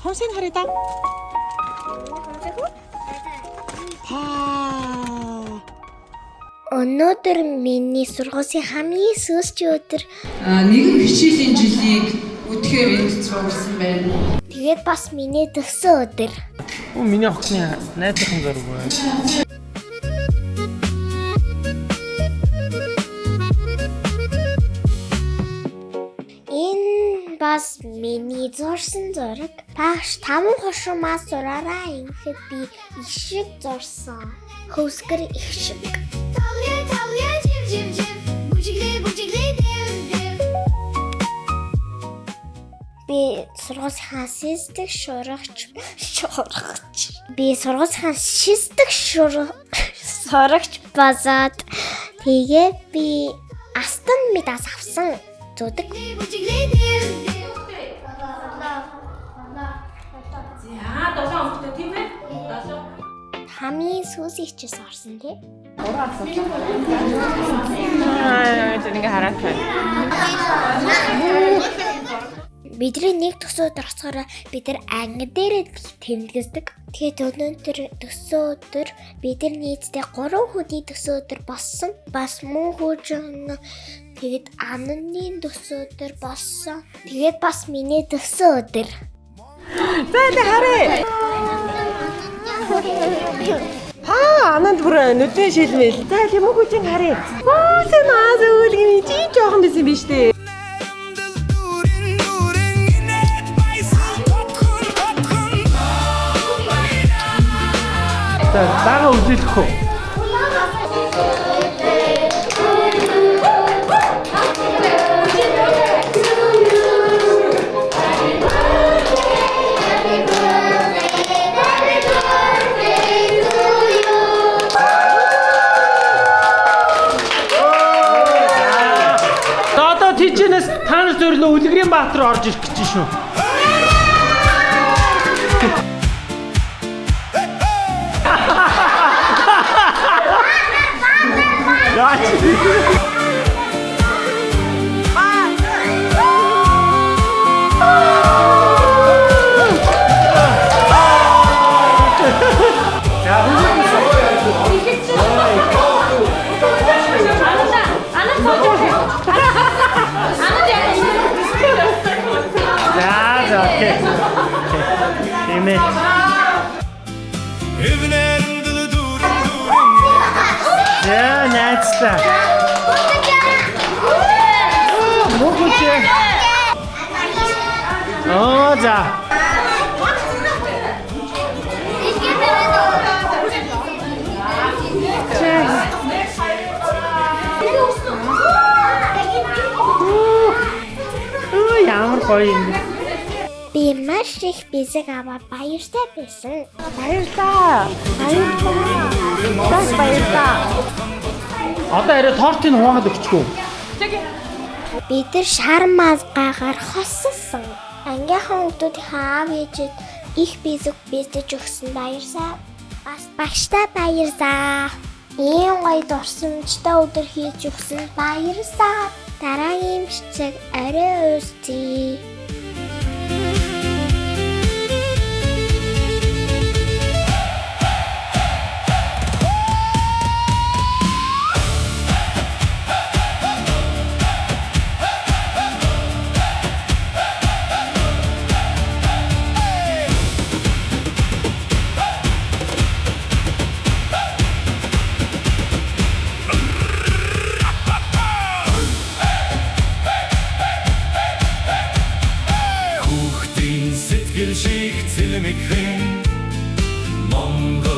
Хомсыг харъя да. Паа. Өнөөдөр миний сургуулийн хамгийн сүүлчийн өдөр. Нэгэн хичээлийн жилийг үдэхээр энд цугласан байна. Тэгээд бас миний төссөн өдөр. Оо, миний охины найзынхан зураг байна. Энэ бас миний зурсан зураг. Багш таван хошуумаас зураараа ингэхэд би их шиг зурсан. Хөвсгөр их шиг. Тавья, тавья, жив, жив, жив. Бүжиглээ, бүжиглээ, дэв, дэв. Би сургуулийн шистэг шурагч шурагч. Би сургуулийн шистэг сурагч базаад тэгээд би Астон медас авсан. Зүдэг. Бүжиглээ, дэв, дэв. За, 7 өнгөтэй, тийм ээ? 7. Хамгийн сүүлийн хичээс орсон, тий. Аа, тэр ингээ хараад байна. Бидний нэг төсөө өдөр оцгоороо бид нар анги дээрээ тэмдэглэдэг. Тэгээд өнөөдөр төсөө өдөр бид нар нийтдээ 3 хүний төсөө өдөр болсон. Бас мөн хүүжин, тэгээд ананы төсөө өдөр болсон. Тэгээд бас миний төсөө өдөр. За, энэ харъя. Паа, ананд бүр нүдэн шилмэл. За, лимүү хүчин харъя. Оо, сэн аа зөвлөг чи жоохон байсан биш үү? За, даага үзүүлэх үү? За, одоо тийчнээс та нар зөвлөө Үлгэрийн баатар орж ирэх гэж шүү. Яач? За, за, окей. Тийм ээ. За, найзлаа. Мөнхөч. Оо, за. Оо, ямар гоё юм бэ. Би маш их бэлэг аваад баяртай байсан. Баярлаа. Баярлаа. Бас баярлаа. Одоо арай тортыг хуваагаад өгчихөө. Бид нар шар мазгаагаар хоссон. Ангийнхан хүмүүсийн аав ээжид их бэлэг бэлдэж өгсөн баярлаа. Бас багштай баярлаа. Ийм гоё дурсамжтай өдөр хийж өгсөн баярлаа. Дараагийн бичлэг орой уулзъя. Хүүхдийн сэтгэл шиг цэлмэгхэн Монгол.